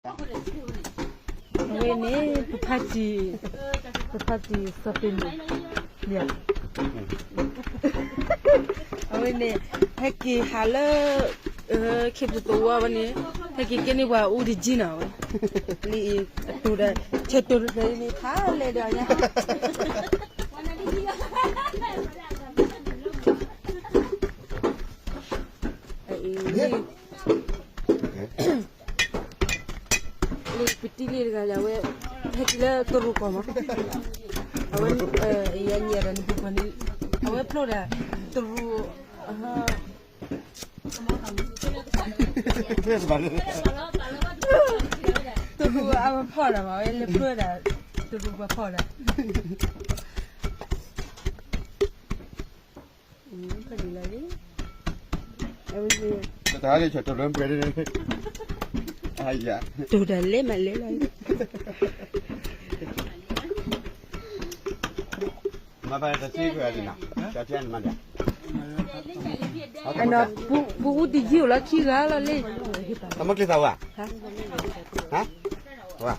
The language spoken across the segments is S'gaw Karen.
အဝဲန့ၣ် ပဖါတံၢ်, ပဖါတံၢ်စီၤပ့းမုၣ်, အဝဲန့ၣ် ဟဲက့ၤဟးလၢ ခ့ပူၤသဝီဝဲန့ၣ်, ဟဲက့ၤကဲန့ၢ်ပှၤအူတယံၤနီၤဝဲ, လၢအံၤအတိၤဒီး ဆဲးတိၤတဖျၢၣ်အံၤန့ၣ် ဖးလဲၢ်ဒီးညါ အံၤ လၢပတံၢ်လံတဂၤဒီး အဝဲ ဟဲက့ၤလၢတရူးကီၢ်မး, အဝဲ ယညါဒီးနပူၤကီၢ်န့ၣ် အဝဲဖျိဒီး တရူး တရူးအဝဲဖီၣ်ဒီးမး အဝဲလဲၤဖျိဒီး တရူးပှၤဖီၣ်ဒီး ဖီၣ်ဒ်လဲၣ်လံ, အဝဲ တၢ်လၢဆဲးတိၤလၢပှဲၤန့ၣ် အယၤ တိၤတၢ်လဲၤမးလဲၤလီၤ, မၤပတသ့ကွဲးဒ်နီၤ, တၢ်တဲနမၤဒၣ်, ပူအူတယံၤအိၣ်လီၤခံဂၤလီၤလံ, တမ့ၢ်ကျဲသးဝဲ, ဝဲ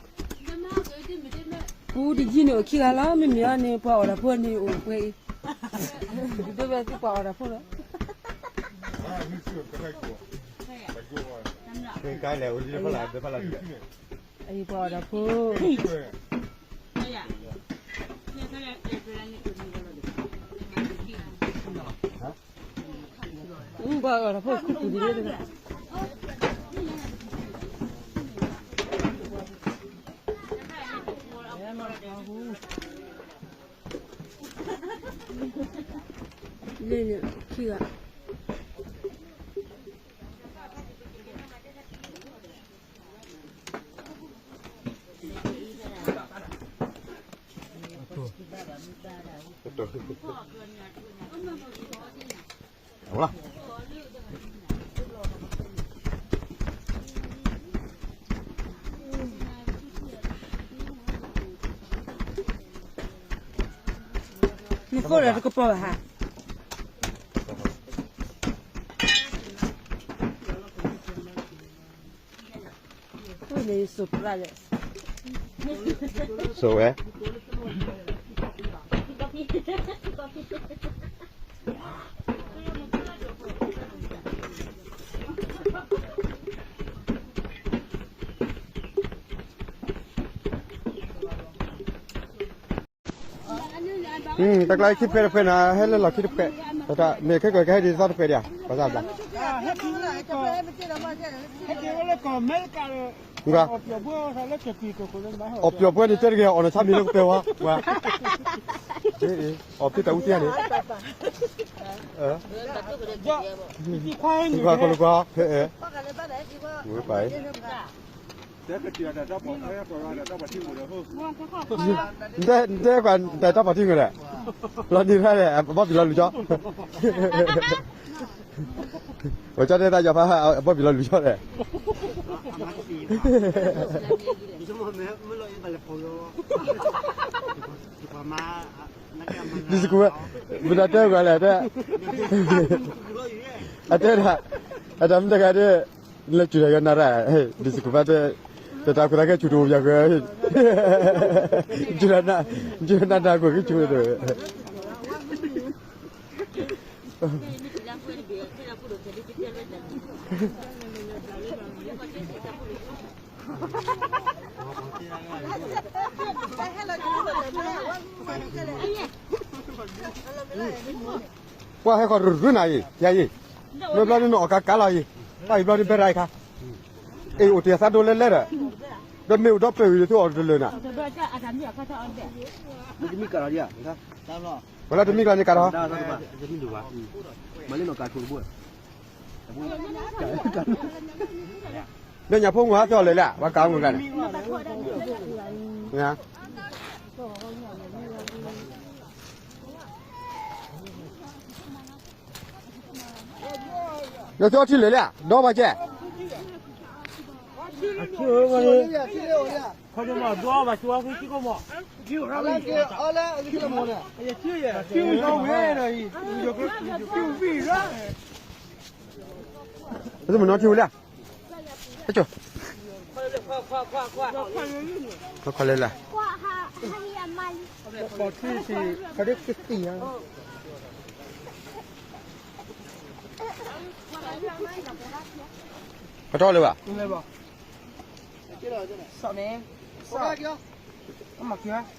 ပူတယံၤန့ၣ်အိၣ်ခံဂၤလီၤ, မ့မ့ၢ်အီၤန့ၣ် ပှၤအီၣ်တၢ်ဖိန့ၣ်အိၣ်ပှဲၤအံၤ, ဒိၣ်ဝဲသုပှၤအီၣ်တၢ်ဖိလီၤ, အံၤပှၤအီၣ်တၢ်ဖိ, ပှၤအီၣ်တၢ်ဖိခူသူၣ်ဒ်န့ၣ်တဂၤ လၢန့ၣ်ခံဂၤ, နဃိဒီးတကပီၤဘၣ်ဟါ, ဆိၣ်ဝဲ တၢ်ကျါခံဖှဲတဖှဲနၤ ဟဲလၢလီၢ်ခံတဖှဲ, မ့ၢ်ခဲကီၢ်ကဟဲဒ်သီတဖှဲဒံးဧါ, ဘၣ်ဆၣ်ဘျါ, အီၣ်ပျီၣ်ပှဲၤန့ၣ် တဲတဂ့ၤ အီၣ်နီၢ်ဆါမံၤလၢကပှဲၤဝဲ, အီၣ်ဖဲတၢ်အူသ့ၣ်န့ၣ်, သံခွါကလိာ်ကွၢ်, ဝဲပၢ်, နတဲကွၢ်တၢ်တၢ်ပီၣ်ထံမိၢ်ဒီး, လီၤနံၤဖဲလဲၣ် အဘီၣ်ဘံၣ်လီၤလူၤကၠီ, ပကၠီတဲတၢ်ယီၤဖး အဘီၣ်ဘံၣ်လီၤလူၤကၠီလဲၣ်, ဒ်စကူၤဝဲ, မတၤတဲကွၢ်လဲၣ်တဲ, အတဲဒၣ်, အတၢ်မ့ၢ်တဂၤဒၣ်, လၢစူၤတၢ်ယီၤနၤရၣ်, ဒ်စကူၤဘၣ်တဲ, တၢ်တၢ်ခိၣ်သးကဲစူၤတအိၣ်ယၤဃဲ, စူၤနၤနၤကွဲးကဲစူၤတအိၣ် ပှၤဟဲဃီၤရူၤရူၤနၤအံၤ ယၤအံၤ, မ့ၢ်ဘျီဒ်နအီၣ်ကါကါလီၤအံၤ, ဘၣ်အံၤဘျီဒ်ဘဲရၤအံၤခါ, အ့ၣ်အိၣ်တ့ၢ်သးဒိလၢလဲဒီး, ဒီးမ့ၢ်အိၣ်ဒီးပှဲၤဝံၤဒ်သိးအီၣ်တလၢာ်နၤ, ဝဲလၢတမံၤကျါန့ၣ်ကါထီၣ်, လၢညၣ်ဖိမုၢ်ဟါသီလၢာ်လၢ ပှၤကါမုၢ်ဂၤန့ၣ်, ဒီးကၠီထံလၢာ်လၢ, ဒီးဘၣ်ကဲ, ပမနီၤထံဝဲလၢ, အကၠိ ခွါလဲလၢ ပတီၢ်လၢၤဘၣ်. တၢ်အီၣ်ဒံးအခိၣ် အီၣ်တဘျဲၣ်ဒံးအ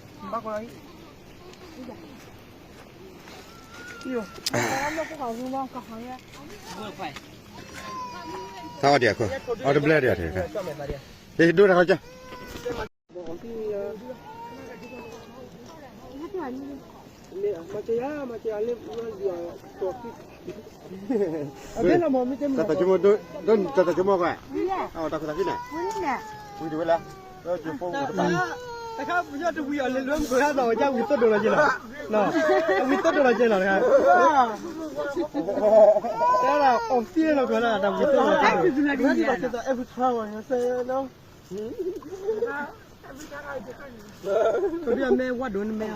ခိၣ် ဒိၣ်တၢ်ခီကၢ် တၢ်တၢ်ကမီၤ တၢ်တၢ်ကမီၤကွၢ် တၢ်ခိၣ်သးကံၢ်န့ၣ် ဝံၤတဝဲလၢ တၢ်ပယီၤတဝံၤအီၤလၢလွဲမုၢ်ကၢၤ တၢ်ဝံၤသၢဒိၣ်လီၤကဲလီၤ, တၢ်ဝံၤသၢဒိၣ်လီၤကဲလီၤ, တၢ်အီၣ်သံလီၤကီးလၢ တၢ်ဝံၤသၢဒိၣ်လီၤကဲလီၤ, ကဒုအမဲဝါဒိၣ်နမဲ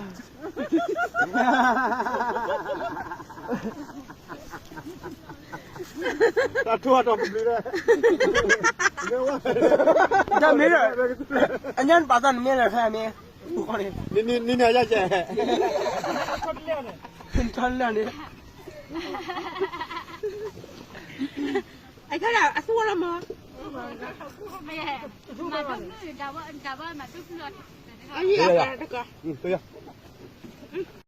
တၢ်ထိၣ်အတီၢ်ပဘျုးလၢ တၢ်မ့ၢ်လၢ အညါနပာ်သးနမ့ၢ်လၢဖဲမ့ၢ် နနန ယၤယၤ ထီလၢန့ၣ် အဆူၣ်လီၤမး မၤဒိၣ်မုၣ်ဒါဝဲ ဒါဝဲမၤဒိၣ်မုၣ်အီၤ